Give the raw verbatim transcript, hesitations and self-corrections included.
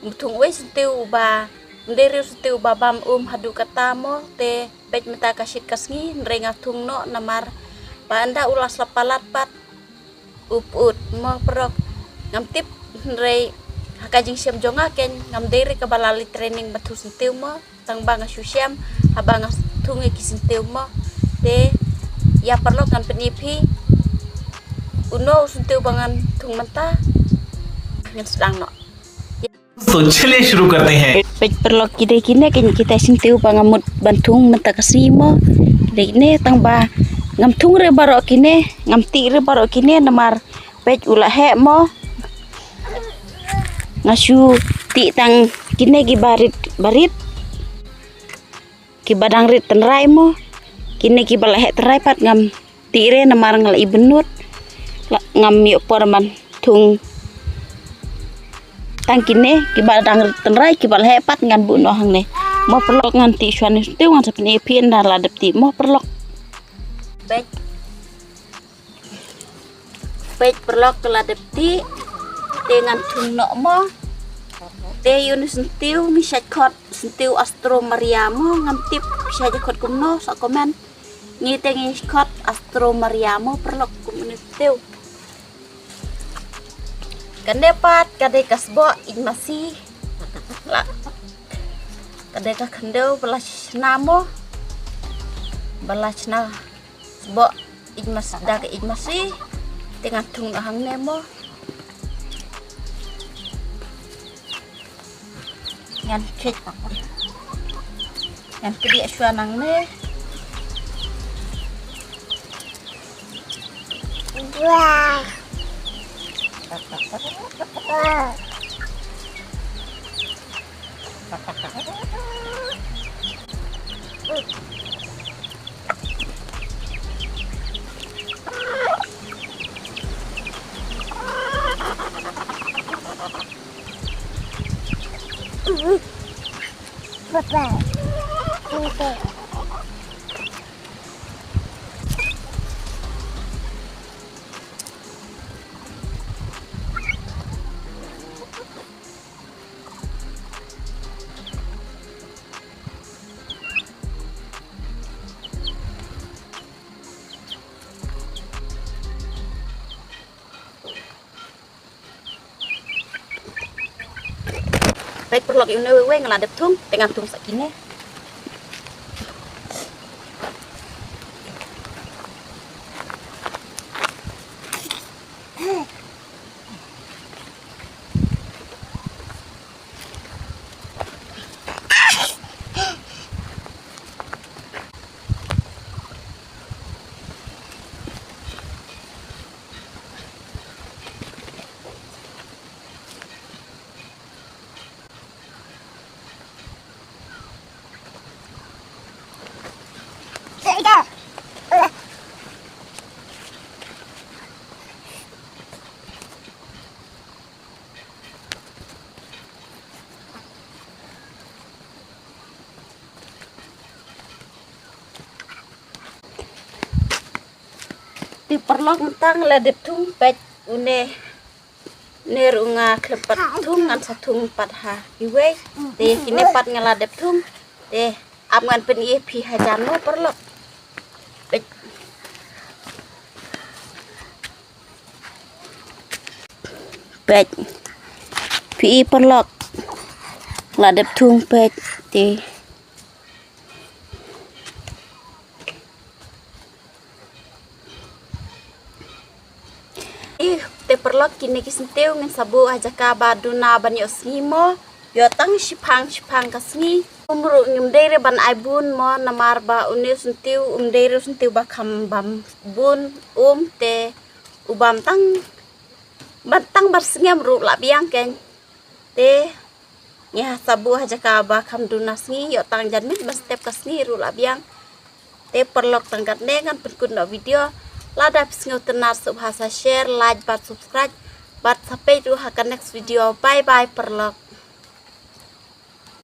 Thung uwei syntiew uba, ym dei ruh syntiew uba bam um haduh katta mo, te peit mynta ka shit ka sngi, hynrei nga thung noh namar ba ynda u la slap palat pat u put mo paralok. Ngam tip, hynrei ha ka jingshem jong nga kein ngam dei ruh kaba la leit training ban thung syntiew mo. Tang ba nga shu shem haba nga thung ïa ki syntiew mo. Te ïa paralok ngan pyni phi uno u syntiew ba ngan thung mynta. Ngan sdang noh. तो चलिए शुरू करते हैं। Peit paralok, ki dei kine ki, kita syntiew ba nga mut ban thung mynta ka sngi mo. Ki dei kine, tang ba ngam thung ruh baroh kine, ngam tih ruh baroh kine namar peit u la heh mo. Nga shu tih tang kine kiba rit, ba rit. Kiba dang rit tynrai mo. Kine kiba la heh tynrai pat ngam tih ruh namar nga la ibynnud. La, ngam ïoh por ban thung. Tang kine kiba dang rit tynrai, kiba la heh pat ngan buh noh hangne. Mo paralok, ngan tih shuwa ne syntiew, ngan sa pyni phi ynda la dep tih mo paralok. Peit. Peit paralok, ka la dep tih. Te ngan thung noh mo. Te ïa une u syntiew ngi shait khot syntiew Austro Maria mo, ngam tip phi shait khot kumno, sa comment. Ngi te ngi khot Austro Maria mo paralok, kum une u syntiew. Kane pat ka dei ka sboh ïeit masi. La, ka dei ka khyndew ba la shna mo. Ba la shna sboh ïeit masi, da ka ïeit masi. Te ngan thung noh hangne mo. Ngan kheit. Ngan kdiah shuwa nangne. Papa. Peit paralok, ïa une uwei uwei nga la dep thung, te ngan thung sa kine. Te paralok, mynta nga la dep thung, peit une. Une ruh nga khlem pat thung, ngan sa thung pat ha iwei. Te kine pat nga la dep thung. Te ap ngan pyni phi hajan mo paralok. Peit. Peit. Phi i paralok. La dep thung, peit. Te. Ih, te paralok, kine ki syntiew ngin sa buh ha jaka ba duna ban ïoh sngi mo. Ïoh tang shiphang shiphang ka sngi. Um ruh ngim dei re ban ai bun mo, namar ba une u syntiew um dei re u syntiew ba kham bam bun um, te u bam tang, bam tang bar sngem ruh la biang kein. Te ngi sa buh ha jaka ba kham duna sngi, ïoh tang janmiet ban step ka sngi ruh la biang. Te paralok, tang katne ngan pynkut noh video. Lada phi sngewtynnat, sngewbha sa share, like bad subscribe bad sa peit ruh ha ka next video. Bye bye paralok.